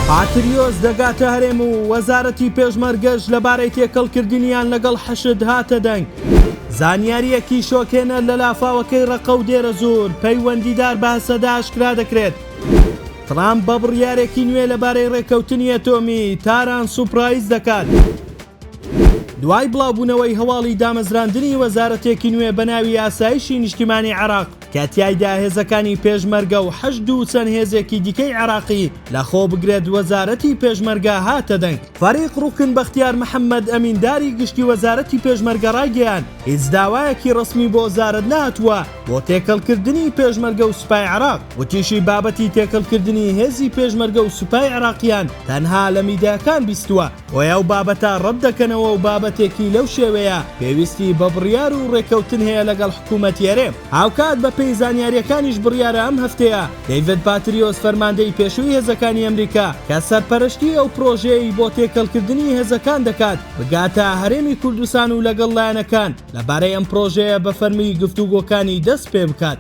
پاتریۆس دەگاتە هەرێم و وەزارەتی پێشمەرگەش لەبارەی تێکەڵکردنیان لەگەڵ حەشد هاتە دەنگ. زانیارییەکی شۆکهێنەر لە لافاوەکەی ڕەققە و دێرەزوور پەیوەندیدار بە هەسەدە ئاشکرا دەکرێت. ترامپ بە بڕیارێکی نوێ لەبارەی ڕێککەوتنی ئەتۆمی، تاران سوپرایز دەکات. دوای بڵاوبوونەوەی هەواڵی دامەزراندنی وەزارەتێکی نوێ بە ناوی ئاسایشی نیشتیمانی عێراق کە تیایدا هێزەکانی پێشمەرگە و حەشد و چەند هێزێکی دیکەی عێراقی لەخۆ بگرێت وەزارەتی پێشمەرگە هاتە دەنگ. فەریق ڕوکن بەختیار محەمەد ئەمینداری گشتی وەزارەتی پێشمەرگە ڕایگەیاند، هیچ داوایەکی ڕەسمی بۆ وەزارەت نەهاتووە بۆ تێکەڵکردنی پێشمەرگە و سوپای عێراق، وتیشی بابەتی تێکەڵکردنی هێزی پێشمەرگە و سوپای عێراقیان تەنها لە میدیاکان بیستووە. بۆیە ئەو بابەتە ڕەت دەکەنەوە و بابەتێکی لەو شێوەیە پێویستی بە بڕیار و ڕێککەوتن هەیە لەگەڵ حکوومەتی هەرێم. هاوکات بەپێی زانیارییەکانیش بڕیارە ئەم هەفتەیە دەیڤد پاتریۆس فەرماندەی پێشووی هێزەکانی ئەمریکا کە سەرپەرشتی ئەو پرۆژەیەی بۆ تێکەڵکردنی هێزەکان دەکات بگاتە هەرێمی کوردستان و لەگەڵ لایەنەکان لەبارەی ئەم پرۆژەیە بە فەرمی گفتوگۆکانی دەست پێبکات.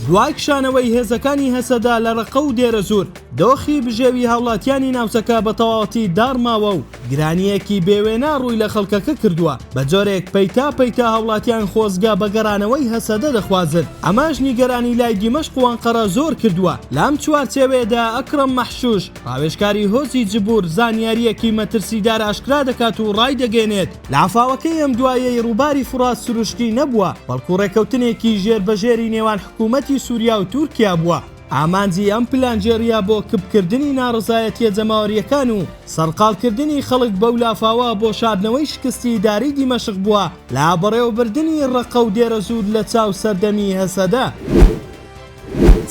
دوای کشانەوەی هێزەکانی هەسەدە لە ڕەققە و دێرەزوور، دۆخی بژێوی هاوڵاتیانی ناوچەکە بە تەواوەتی داڕماوە و گرانییەکی بێوێنە ڕووی لە خەڵکەکە کردووە، بە جۆرێک پەیتا پەیتا هاوڵاتیان خۆزگە بە گەڕانەوەی هەسەدە دەخوازن، ئەمەش نیگەرانی لای دیمەشق و ئەنقەرە زۆر کردووە. لەم چوارچێوەیەدا ئەکرەم مەحشوش، ڕاوێژکاری هۆزی جبور زانیارییەکی مەترسیدار ئاشکرا دەکات و ڕایدەگەیەنێت، لافاوەکەی ئەم دوایەی ڕووباری فوڕات سروشتی نەبووە، بەڵکو ڕێککەوتنێکی ژێربەژێری نێوان حکوومەتی سووریا و تورکیا بووە. ئامانجی ئەم پلانگێڕییە بۆ کپکردنی ناڕەزایەتییە جەماوەرییەکان و سەرقاڵکردنی خەڵک بەو لافاوە بۆ شاردنەوەی شکستی ئیداری دیمەشق بووە لە بەڕێوەبردنی ڕەققە و دێرەزوور لە چاو سەردەمی هەسەدە.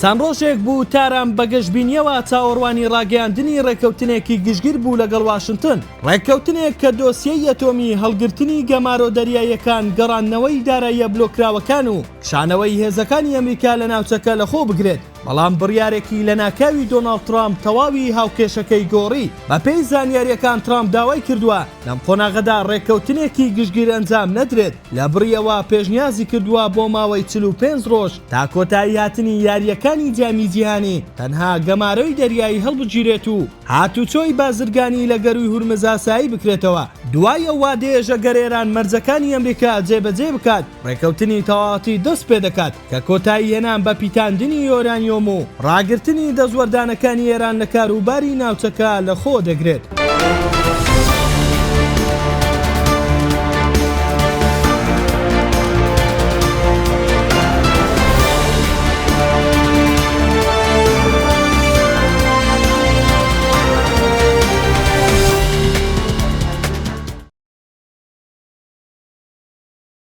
چەند ڕۆژێک بوو تاران بە گەشبینییەوە چاوەڕوانی ڕاگەیاندنی ڕێککەوتنێکی گشتگیر بوو لەگەڵ واشنتن، ڕێککەوتنێک کە دۆسیەی ئەتۆمی، هەڵگرتنی گەمارۆ دەریاییەکان، گەڕاندنەوەی داراییە بلۆککراوەکان و کشانەوەی هێزەکانی ئەمریکا لە ناوچەکە لەخۆ بگرێت، بەڵام بڕیارێکی لەناکاوی دۆناڵد ترامپ تەواوی هاوکێشەکەی گۆڕی. بەپێی زانیارییەکان ترامپ داوای کردووە لەم قۆناغەدا ڕێککەوتنێکی گشتگیر ئەنجام نەدرێت، لەبڕی ئەوە پێشنیازی کردووە بۆ ماوەی 45 ڕۆژ تا کۆتاییهاتنی یارییەکانی جامی جیهانی تەنها گەمارۆی دەریایی هەڵبگیرێت و هاتوچۆی بازرگانی لە گەرووی هورمز ئاسایی بکرێتەوە، دوای ئەو وادەیەش ئەگەر ئێران مەرجەکانی ئەمریکا جێبەجێ بکات ڕێککەوتنی تەواوەتی دەست پێدەکات کە کۆتاییهێنان بە پیتاندنی یۆرانیۆم و ڕاگرتنی دەستوەردانەکانی ئێران لە کاروباری ناوچەکە لەخۆ دەگرێت.